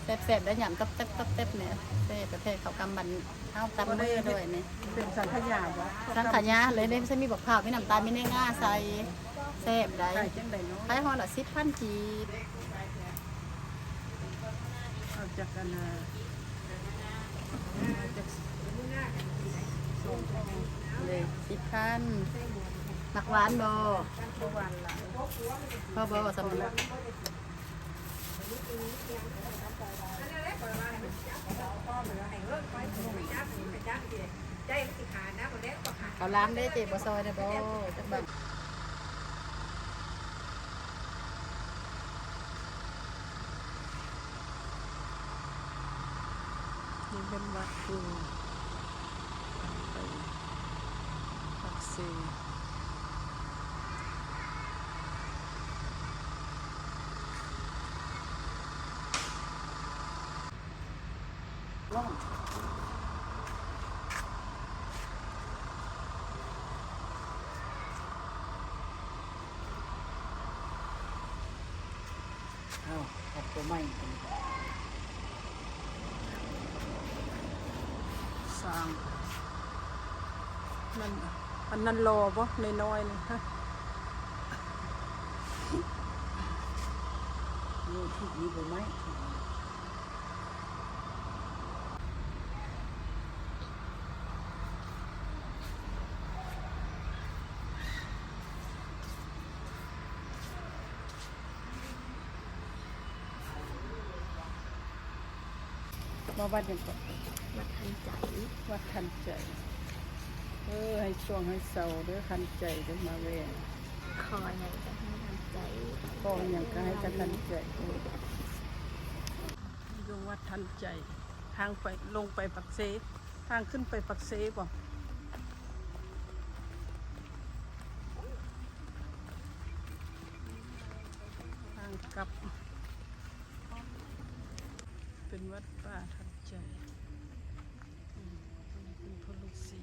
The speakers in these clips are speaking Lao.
ແຊບໆ ໄດ້ຫຍັງຕັບແຕັບໆ ນີ້ ແຊບແທ້ໆ ເຂົ້າກັບບ້ານເຮົາ ຕຳມື້ດ້ວຍນີ້ ເປັນສັງຂະຫຍາບໍ່? ສັງຂະຫຍາເລີຍເດ້ ມີບັກພ້າວ ມີນ້ຳຕານ ມີແໜງາໃສ່ ແຊບໄດ໋. ຂາຍຈັ່ງໃດເນາະ? ຂາຍຫໍ່ລະສິບພັນກີບ. ເອົາຈັກອັນນະ ເອົາຈັກ ເລີຍ ສິບພັນ. ມັກຫວານບໍ່? ບໍ່ຫວານຫຼາຍ. ພໍບໍ່? ສ່ຳນີ້. ເຂົ້າຫຼາມເດ້ ເຈ້ບໍ່ຊ່ອຍແດ່ບໍ່? ຈັກບາດ. ນີ້ເປັນວັດຢູ່ ໄປປາກເຊ. ອ້າວ ເອົາຕົວໃໝ່ ສ້າງ ນັ້ນ ອັນນັ້ນຫຼໍ່ບໍ່ ນ້ອຍໆ ນີ້ ຮະ? ນີ້ ຖືກນີ້ບໍ່ໄໝ້. ມາວັດຫຍັງເກາະ? ວັດທັນໃຈ. ວັດທັນໃຈ. ເອີ ໃຫ້ໂຊກໃຫ້ເຊົາເດີ ທັນໃຈເດີ ມາແວ່. ຂໍຫຍັງກະໃຫ້ທັນໃຈ. ຂໍຫຍັງກະໃຫ້ກະທັນໃຈ. ຢູ່ວັດທັນໃຈ. ທາງໄປ ລົງໄປປາກເຊ. ທາງຂຶ້ນໄປປາກເຊບໍ່? ທາງກັບ ເປັນວັດປ່າທັນໃຈ. ອືມ ເປັນພໍ່ລືສີ.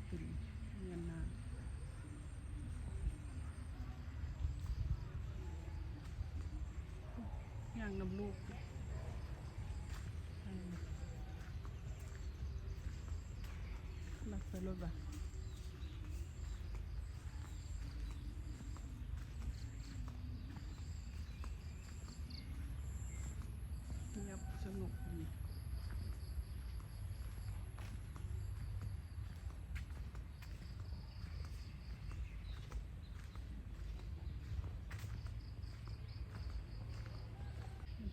ເປັນພະຍານາກ ຍ່າງນຳລູກ ລັກໄປລົດວ່າ. ງຽບສະຫງົບດີ.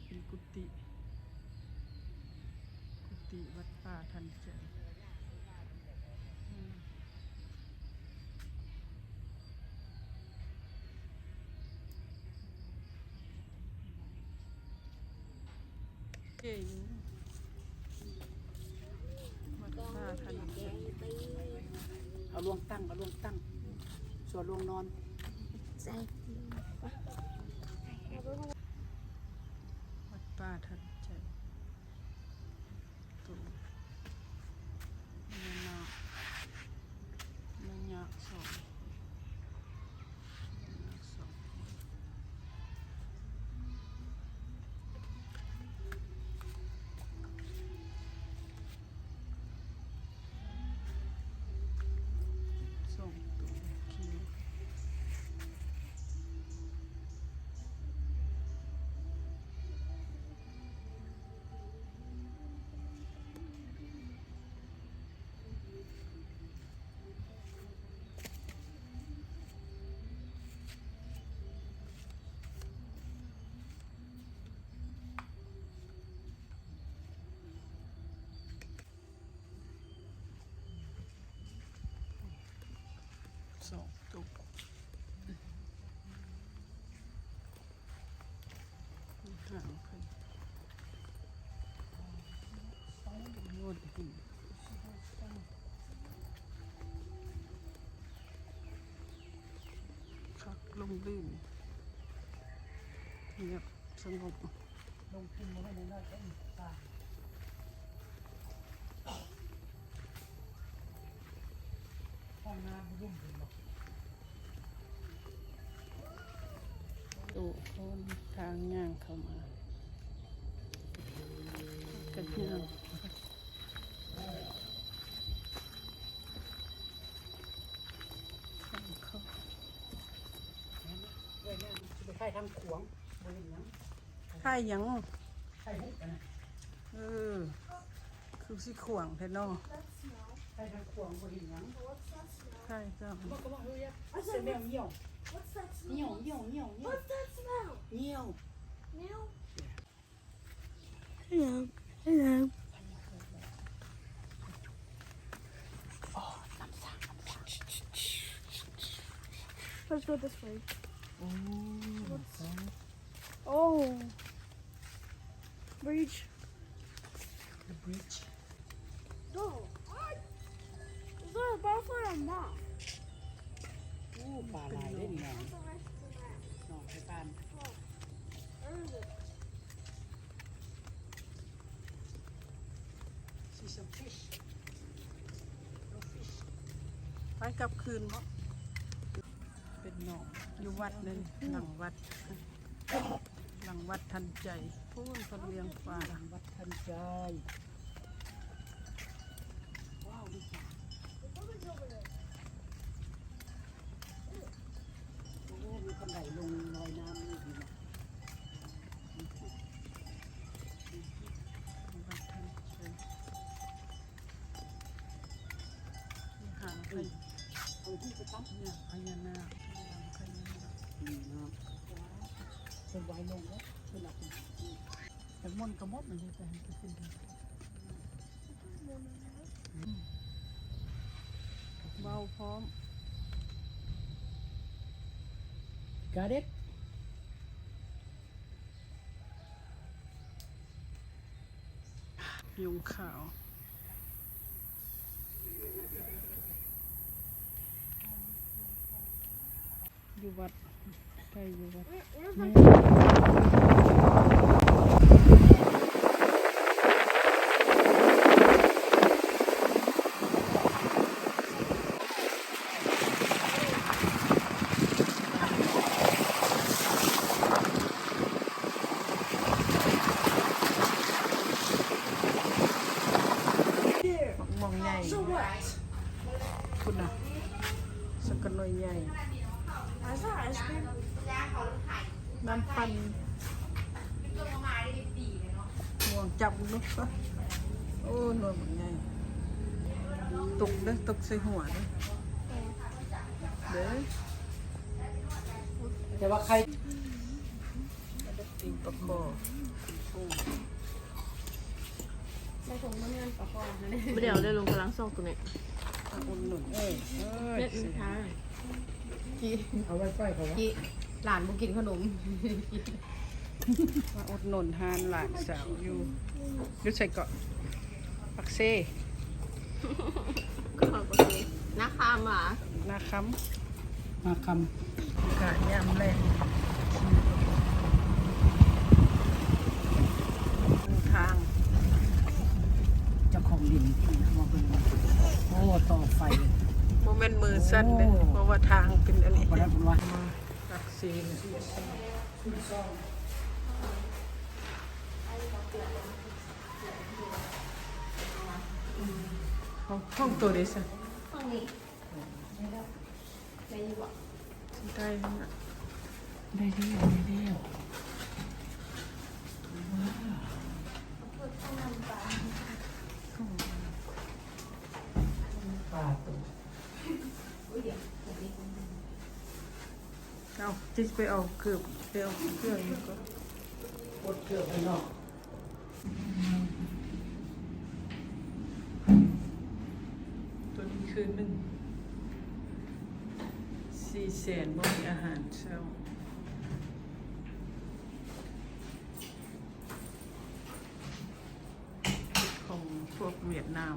ເປັນກຸຕິ ກຸຕິວັດປ່າທັນໃຈ. ເອີ ວັດປ່າທັນໃຈ. ເອົາລວງຕັ້ງ ເອົາລວງຕັ້ງ ສ່ວນລວງນອນ. ວັດປ່າທັນໃຈ. ໂຕ ແມ່ນເນາະ ແມ່ນຍາກສອງ ແມ່ນຍາກສອງ ສອງໂຕ. ໂອເຄ ສອງໂຕ. ຫາງເພິ່ນ ໂອ້ຍ ຄັກ ລົມລື່ນ ງຽບ. ສະຫງົບ ລົງທຶນບໍ່ແມ່ນນ້ອຍໆເດ້ ສ້າງຫ້ອງນ້ຳໃຫ້ລຸ່ມເຫັນບໍ່? ໂອ້ ທາງຍ່າງເຂົ້າມາ ກະຍ່າງ ທາງເຂົ້າ ໄປຖ່າຍທາງຂວາງ ບໍ່ເຫັນຫຍັງ. ຖ່າຍຫຍັງ? ຖ່າຍຮູບນະ. ເອີ ຄືຊິຂວາງແທ້ເນາະ. ຖ່າຍທາງຂວາງບໍ່ເຫັນຫຍັງ. ຖ່າຍຈ້ຳ. Come on, come on, hurry up. Smell ໜຽວ. What's that smell? ໜຽວ ໜຽວ ໜຽວ ໜຽວ. What's that smell? ໜຽວ ໜຽວ. Yeah. Hello. Hello. ໂອ້ ນ້ຳສ້າງ ນ້ຳສ້າງ. Let's go this way. ໂອ້ ນ້ຳສ້າງ. Oh. Bridge. The bridge. No. Is that a butterfly or a moth? ໂອ້ ປາຫຼາຍເດ້ນີ້ນະ. ນ້ອງໄທບ້ານ. Where is it? See some fish. No fish. ໄປກັບຄືນບໍ່? ເປັນໜອງ ຢູ່ວັດນັ້ນ ຫຼັງວັດ ຫຼັງວັດທັນໃຈ ພຸ້ນ ເພິ່ນລ້ຽງປາ ຫຼັງວັດທັນໃຈ. ວ້າວ ມີປາ. ໂອ້ ມີຄັນໄດລົງລອຍນ້ຳນີ້ດີເນາະ. ວັດທັນໃຈ. ຫາງພະຍານາກ ຫາງພະຍານາກ. ອືມ ເພິ່ນໄວ້ລົງແລ້ວ ເພິ່ນເອົາໄປ ແຕ່ມົນກໍໝົດ ມັນເຮັດໃຫ້ໄປຂຶ້ນ. ເວົ້າພ້ອມ. Got it. ຍຸງຂາວ ຢູ່ວັດ ໄປຢູ່ວັດ. ໝ່ອງໃຫຍ່ ພຸ້ນນະ ສັກກະໜ່ວຍໃຫຍ່ Is that ice cream? ນ້ຳປັ່ນ. ງວງຈັບເບິ່ງດູ. ໂອ້ ໜ່ວຍບັກໃຫຍ່ ຕົກເດີ້ ຕົກໃສ່ຫົວເດີ້ ເດີ້. ແຕ່ວ່າໄຂ່ ປີ້ງປາຄໍ່ ໃສ່ຖົງເມືອເຮືອນປາຄໍ່ຫັ້ນແຫຼະ. ບໍ່ໄດ້ເອົາເດີ້ ລຸງກຳລັງຊອກໂຕນີ້. ມາອຸດໜູນ ເອີ ເອີ ເຮັດທາງ ກີ ເອົາໄວ້ໃກ້ເຂົາ ກີ ຫຼານບໍ່ກິນຂະໜົມ. ມາອຸດໜູນຮ້ານຫຼານສາວຢູ່ ຢູ່ໃສເກາະ? ປາກເຊ ກໍປາກເຊ ນາຄຳຫວາ? ນາຄຳ ນາຄຳ. ກະຍາມແລງ ທາງ ເຈົ້າຂອງດິນມາເບິ່ງ. ໂອ້ ຕໍ່ໄຟ ບໍ່ແມ່ນມືສັ່ນເດ້ ໂອ້ ເພາະວ່າທາງເປັນອັນນີ້ ບໍ່ໄດ້ເພິ່ນວ່າ. ປາກເຊ ຫ້ອງ ຫ້ອງໂຕໃດຊັ້ນ? ຫ້ອງນີ້ ໄດ້ຢູ່ບໍ່? ໄດ້ແລ້ວ ໄດ້ແລ້ວ ໄດ້ແລ້ວ. ວ້າວ ປາໂຕ. ເອົາ ຊິໄປເອົາເກີບ ໄປເອົາເຄື່ອງຢູ່ກ່ອນ. ປົດເກືອບໄປເນາະ. ຕົວນີ້ຄືໜຶ່ງ ສີ່ແສນ ບໍ່ມີອາຫານເຊົ້າ ຂອງພວກຫວຽດນາມ.